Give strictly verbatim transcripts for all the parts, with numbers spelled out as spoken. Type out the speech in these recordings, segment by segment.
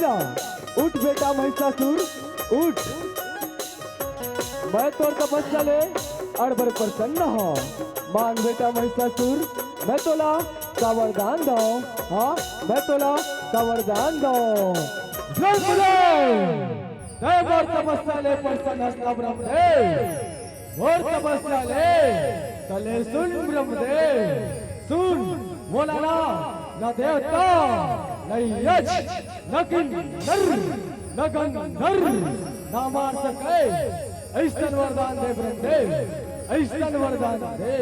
उठ बेटा महिषासुर, उठ। मैं तोर तपस्या ले अड़बड़ प्रसन्न हौं। मांग बेटा महिषासुर, मैं तोला का वरदान दौं? हाँ, मैं तोला का वरदान दौं? ब्रह्मदेव, तैं मोर तपस्या ले प्रसन्न हस ना ब्रह्मदेव? मोर तपस्या ले, तले सुन ब्रह्मदेव, सुन, मोला ना, ना देवता, ना यक्ष, ना किन्नर, ना गंधर्व, ना मार सके, अइसन वरदान दे ब्रह्मदेव, अइसन वरदान दे।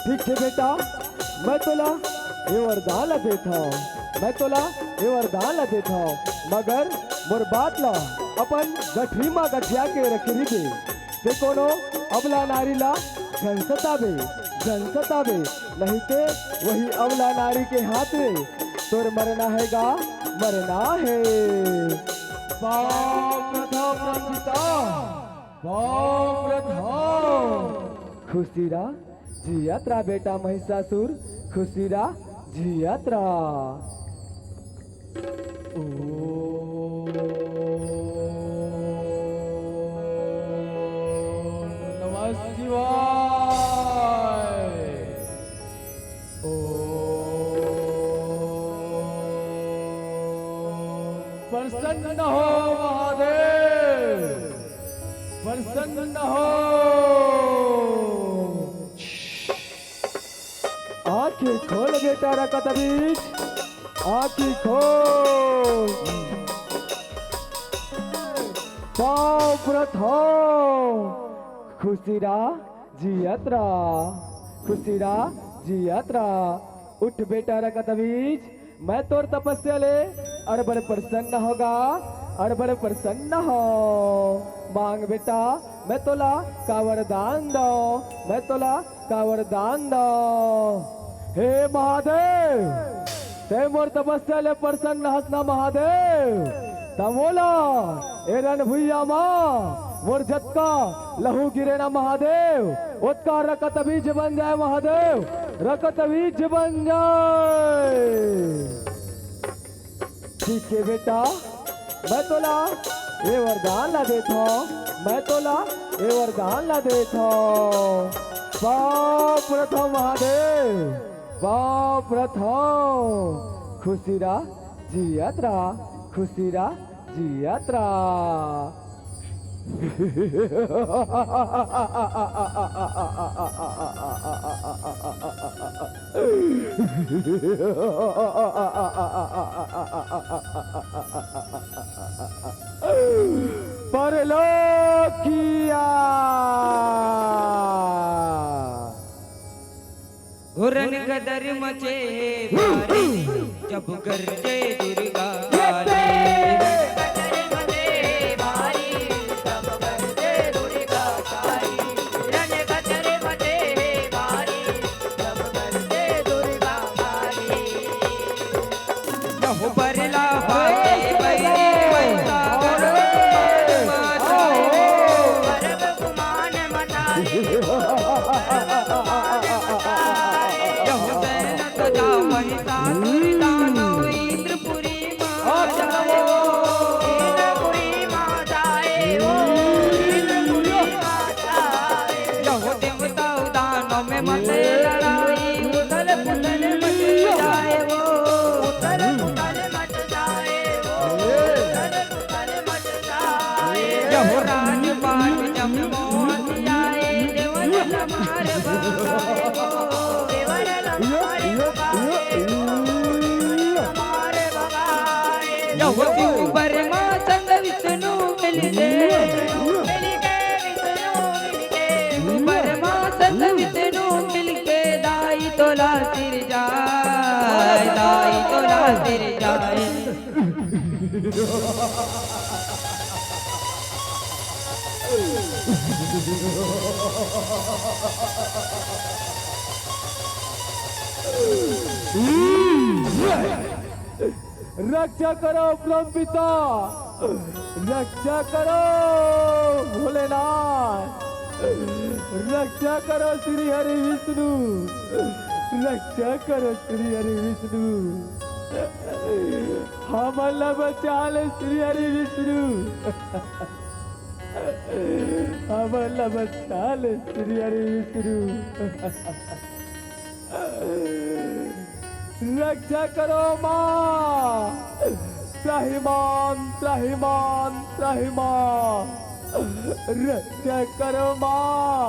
ठीक हे बेटा, मैं तोला ए वरदान ला देत हौं, मैं तोला ए वरदान ला देत हौं, मगर मोर बात ला अपन गठरी मा गठिया के रखे रहिबे। ते कोनो अबला नारी ला झन सताबे, झन सताबे, नहीं ते वही अबला नारी के हाथ में तोर मरना हे गा, मरना हे। पाँव परथौं परम पिता, पाँव परथौं। खुशी रा जियत रा बेटा महिषासुर, खुशी रा जियत रा। ओम नमः शिवाय। ओम प्रसन्न हो महादेव, प्रसन्न हो। आँखी खोल बेटा रकतबीज, आँखी खोल। पाँव परथौं, खुशी रा जियत रा, खुशी रा जियत रा। उठ बेटा रकतबीज, मैं तोर तपस्या ले अड़बड़ प्रसन्न हौं गा, अड़बड़ प्रसन्न हौं। मांग बेटा, मैं तोला का वरदान दौं, मैं तोला का वरदान दौं। हे महादेव, तैं मोर तपस्या ले प्रसन्न हस ना महादेव, त मोला ए रणभुइयां मा मोर जतका लहू गिरे ना महादेव, ओतका रकतबीज बन जाय महादेव, रकतबीज बन जाय। ठीक हे बेटा, मैं तोला ए वरदान ला देत हौं, मैं तोला ए वरदान ला देत हौं। पाँव परथौं महादेव, पाँव परथौं। खुशी रा जियत रा, खुशी रा जियत रा। परलोकिया। घोरन गदर मचे हे भारी, जब गरजे दुर्गा काली। यहु बरला पाए बैरी वैसा गरब गुमान मचाए। यहु सैन सजा महिषासुर दानव इंद्रपुरी मा जाए। इंद्रपुरी मा जाए वो, इंद्रपुरी मा जाए। यहु देवता दानव में मचे लड़ाई, उथल पुथल मच जाए वो। उथल पुथल मच जाए वो। उथल पुथल मच जाए। यहु राजपाट जब मोहन आए, देवल हमार बगाए वो। देवल हमार बगाए वो। हमार बगाए। यहु शिव ब्रह्मा संग विष्णु मिलके। मिलके विष्णु मिलके। ब्रह्मा संग विष्णु मिलके दाई तोला सिरजाए, दाई तोला सिरजाए। रक्षा करो परम पिता, रक्षा करो भोलेनाथ, रक्षा करो श्री हरि विष्णु, रक्षा करो श्री हरि विष्णु। हमन ला बचा ले श्री हरि विष्णु, हमन ला बचा ले श्री हरि विष्णु। रक्षा करो माँ, त्राहिमाम, त्राहिमाम, त्राहिमाम। रक्षा करो माँ,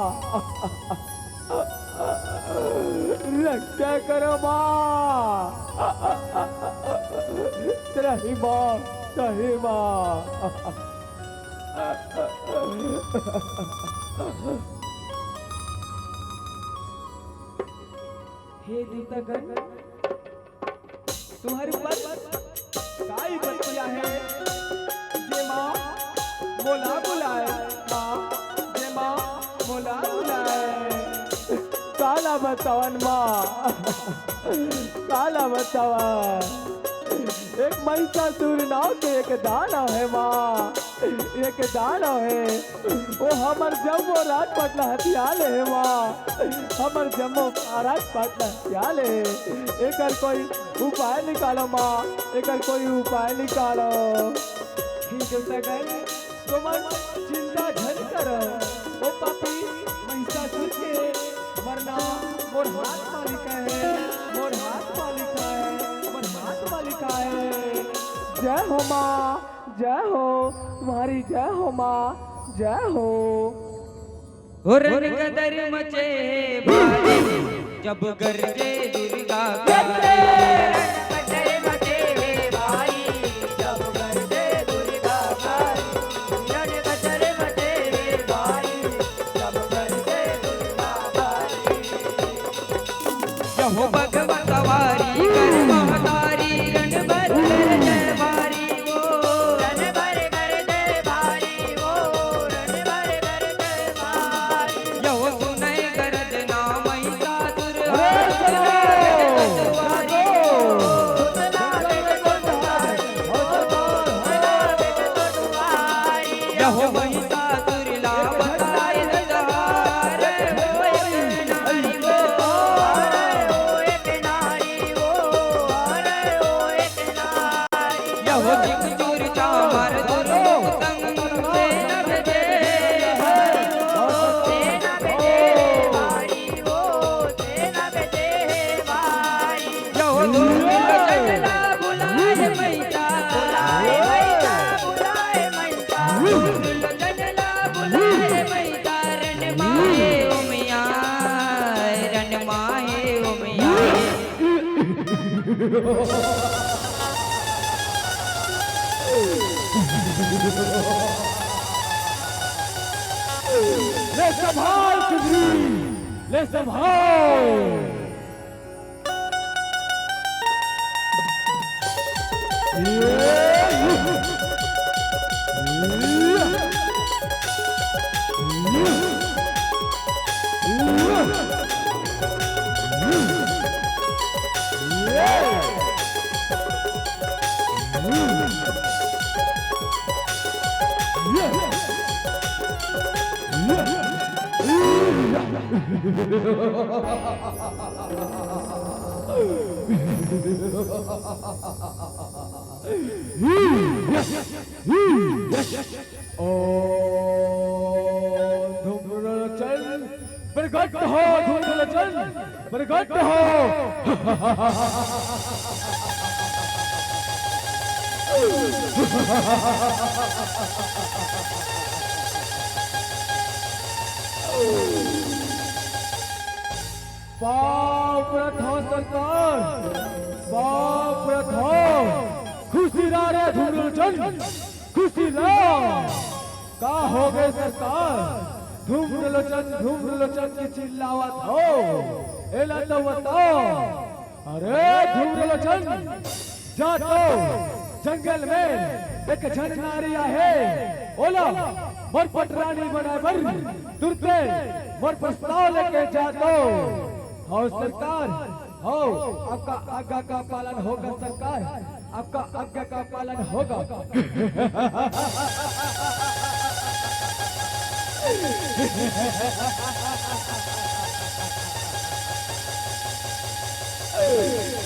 रक्षा करो माँ, त्राहिमाम, त्राहिमाम। हे दूतगण, तुम्हर ऊपर काई बतिया हे, जे माँ मोला बुलाए, माँ, जे माँ मोला बुलाए। काला बतावन माँ, काला बतावन। एक महिषासुर नाव के एक दानव हे माँ, एक दानव हे। ओ हमर जम्मो राजपाट ला हथिया ले हे माँ, हमर जम्मो राजपाट ला हथिया ले हे। एकर कोई उपाय निकालो माँ, एकर कोई उपाय निकालो। हे देवतागण, तुमन चिंता झन करो। ओ पापी महिषासुर के मरना मोर हाथ मा लिखा हे, मोर हाथ मा लिखा हे, मोर हाथ मा लिखा हे। जय हो माँ, जय हो, तुम्हारी जय हो माँ, जय हो। हो रन कदर मचे हे भारी, जब गरजे दुर्गा काली। यहो भगवत वारी, कर महतारी, रण भर कर जय भारी वो। रण भर कर जय भारी वो, रण भर कर जय भारी। यहो सुनय गरजना महिषासुर अरे हारी। चलो। यहो महिषासुर ला बताए दे। ले संभाल सुग्रीव, ले संभाल। ओम धूम्रलोचन प्रकट हो, धूम्रलोचन प्रकट हो। पाँव परत हँव सरकार, पाँव परत हँव। खुशी रह रे धूम्रलोचन, खुशी रह। का होगे सरकार? धूम्रलोचन, धूम्रलोचन के चिल्लावत हव, एला तो बताव। अरे धूम्रलोचन, जा तो जंगल में एक झन नारी आहे, ओला मोर पटरानी बनाए बर तुरते मोर प्रस्ताव लेके जा तो। हव सरकार, हव, आपका आज्ञा का पालन होगा सरकार, आपका आज्ञा का पालन होगा।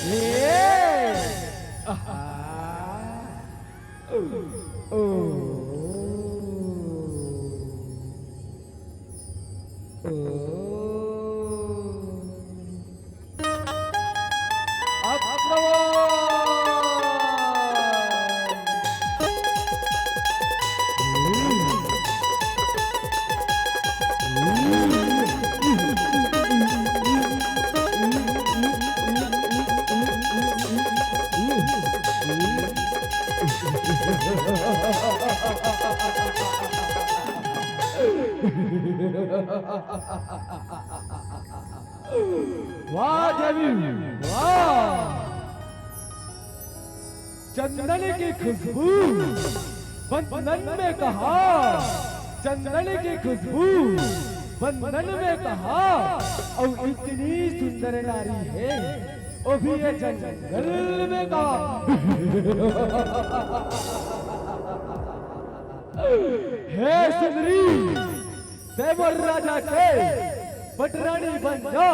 ये आहा। ओ, ओ, ओ। आक्रमण। वाह देवी, वाह। चंदन की खुशबू बंधन में कहा, चंदन की खुशबू बंधन में कहा, और इतनी सुंदर नारी है, वो भी ये जंगल में कहा। हे सुंदरी, तैं मोर राजा के पटरानी बन जा,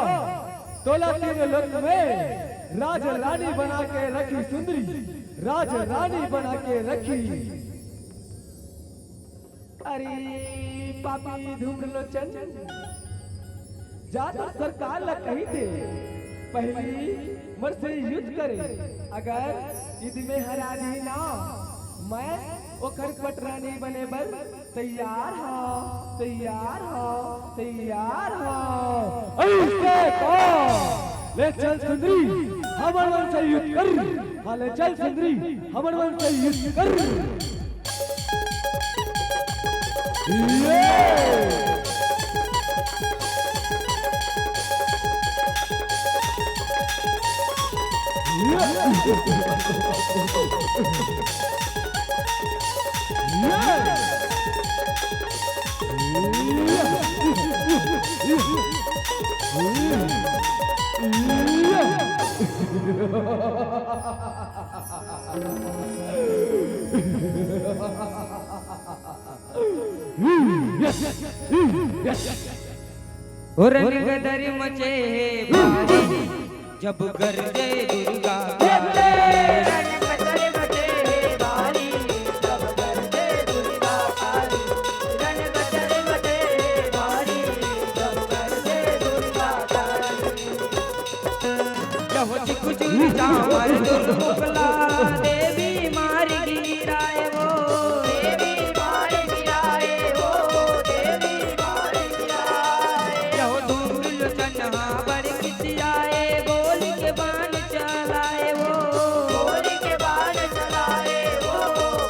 तोला तीन लोक में राज रानी बना के रखी सुंदरी, राज रानी बना के रखी। अरे पापी धूम्रलोचन, जा तो सरकार ला कही दे, पहली मोर से युद्ध करे, अगर युद्ध में हरा दी ना, मैं ओकर पटरानी बने बर तैयार हव, तैयार हव, तैयार हव। अइसे का? ले चल सुंदरी, हमर मन से युद्ध कर। हाँ, ले चल सुंदरी, हमर मन से युद्ध कर। ये! ओ रन गदर मचे हे भारी, जब गरजे दुर्गा काली। रन गदर मचे हे भारी, जब गरजे दुर्गा काली। रन गदर मचे हे भारी, जब गरजे दुर्गा काली। यहो चिकुचुर चावर दुर्मुखला, देवी मार गिराए वो। देवी मार गिराए वो, देवी मार गिराए। यहो धूम्रलोचन हा बड़ खिसियाए, बोल के बाण चलाए वो। बोल के बाण चलाए वो,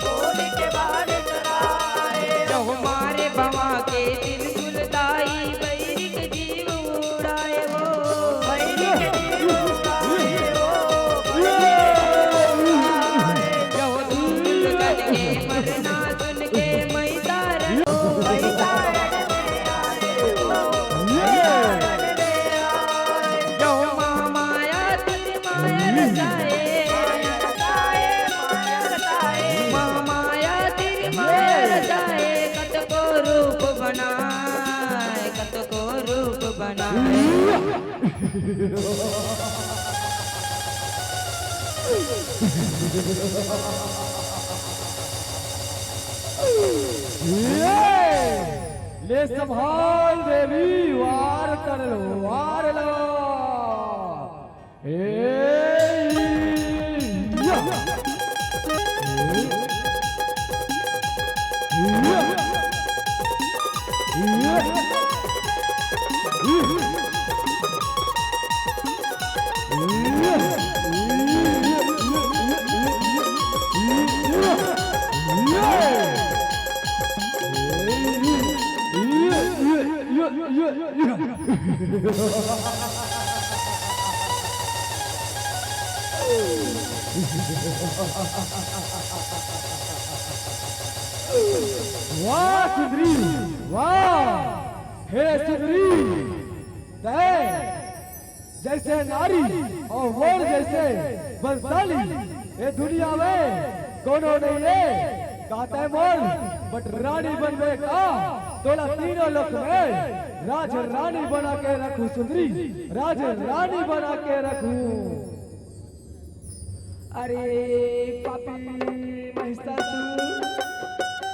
बोल के बाण चलाए। यहो मारे भवां के त्रिशूल दाई, बैरी के जीव उड़ाए वो। बैरी के जीव उड़ाए वो। यहो धूम्रलोचन के मरना सुन के मैतारन, मैतारन में आए वो। यहो महामाया तिर माया रचाए। माया रचाए, माया रचाए। महामाया तिर माया रचाए, कतको रूप बनाए, कतको रूप बनाए। ये! ले संभाल देवी, वार कर लो, वार लो। ए, या। ए, या। या। वाह सुंदरी, वाह। हे सुंदरी, तैं जैसे नारी और मोर जैसे बलशाली ये दुनिया में कोनो नहीं है। का तैं मोर पटरानी बनबे का? तोला तीनों लोक में राज रानी बना के रखूं सुंदरी, राज रानी बना के रखूं। अरे पापी महिषासुर,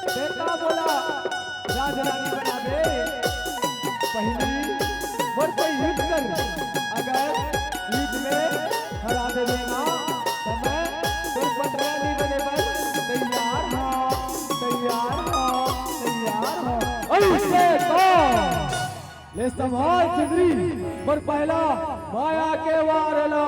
बेटा मोला राजरानी बनाबे, पहिली मोर से युद्ध कर, अगर युद्ध में हरा देबे ना, त मैं तोर पटरानी बने बर तैयार हूँ, तैयार हूँ, तैयार हूँ। अइसे तो ले संभाल चुंदरी, मोर पहला माया के वार ला।